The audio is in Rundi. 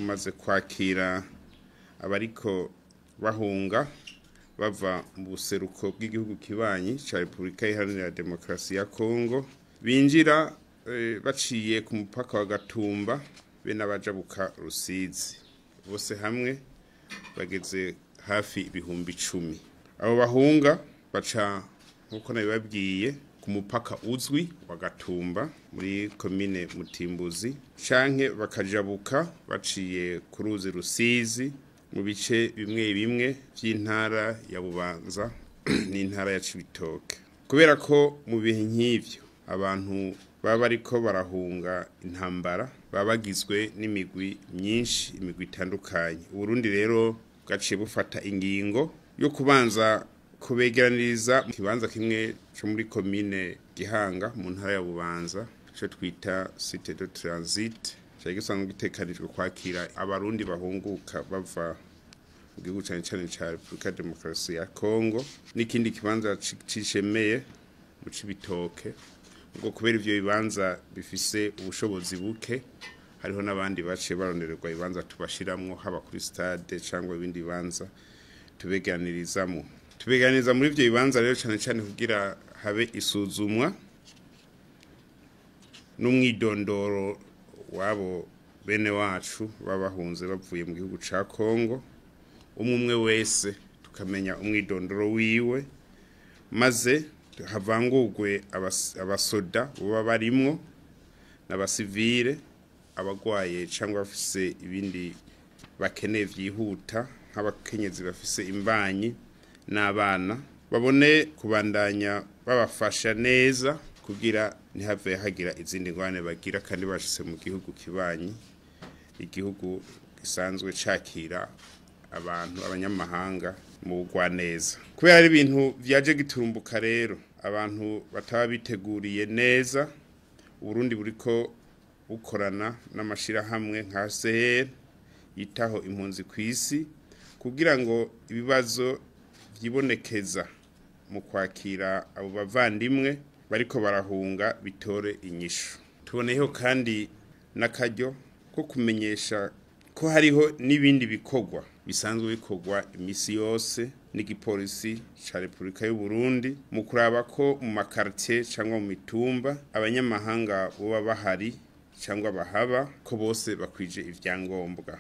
Bumaze kwakira abariko bahunga bava mu buseruko bw'igihugu kibanyi ca Repubulika Iharanira Demokarasi ya Kongo, binjira baciye ku mupaka wa Gatumba be n'abajabuka Rusizi. Bose hamwe bageze hafi 10,000. Abo bahunga baca, nkuko nabibabwiye, ku mupaka uzwi wa Gatumba muri komine Mutimbuzi, canke bakajabuka baciye ku ruzi Rusizi mu bice bimwe bimwe vy'intara ya Bubanza n'intara ya Cibitoke. Kubera ko mu bihe nk'ivyo abantu baba bariko barahunga intambara baba bagizwe n'imigwi myinshi, imigwi itandukanye, Uburundi rero bwaciye bufata ingingo yo kubanza kubegeraniriza mu kibanza kimwe cyo muri komine Gihanga mu ntara ya Bubanza, cyo twita site de transit, cyari gisanzwe gitekanijwe kwakira abarundi bahunguka bava mu gihugu cane cane ca Repubulika Demokarasi ya Kongo, n'ikindi kibanza cishemeye mu Cibitoke. Ngo kubera ivyo bibanza bifise ubushobozi buke, hariho n'abandi baciye barondererwa ibibanza tubashiramwo, haba kuri stade cyangwa ibindi bibanza tubeganirizamo. Tubeganiriza muri ivyo bibanza rero cane cane kugira habe isuzumwa n'umwidondoro wabo bene wacu babahunze bavuye mu gihugu ca Kongo, umwe umwe wese tukamenya umwidondoro wiwe, maze havangurwe abasoda baba barimwo n'abasivile, abagwaye cyangwa bafise ibindi bakeneye vyihuta, nk'abakenyezi bafise imbanyi n'abana, babone kubandanya babafasha neza kugira ntihave hagira izindi ngwane bagira kandi bashitse mu gihugu kibanyi, igihugu gisanzwe cakira abantu abanyamahanga mu bugwaneza. Kubera ari ibintu vyaje giturumbuka rero abantu bataba biteguriye neza, Uburundi buriko bukorana n'amashirahamwe nka HCR yitaho impunzi kw'isi, kugira ngo ibibazo vyibonekeza mu kwakira abo bavandimwe bariko barahunga bitore inyishu. Tuboneyeho kandi n'akaryo ko kumenyesha ko hariho n'ibindi bikorwa bisanzwe bikorwa imisi yose n'igipolisi ca Repubulika y'u Burundi mu kuraba ko mu makartier cyangwa mu mitumba abanyamahanga boba bahari cyangwa bahaba, ko bose bakwije ivyangombwa.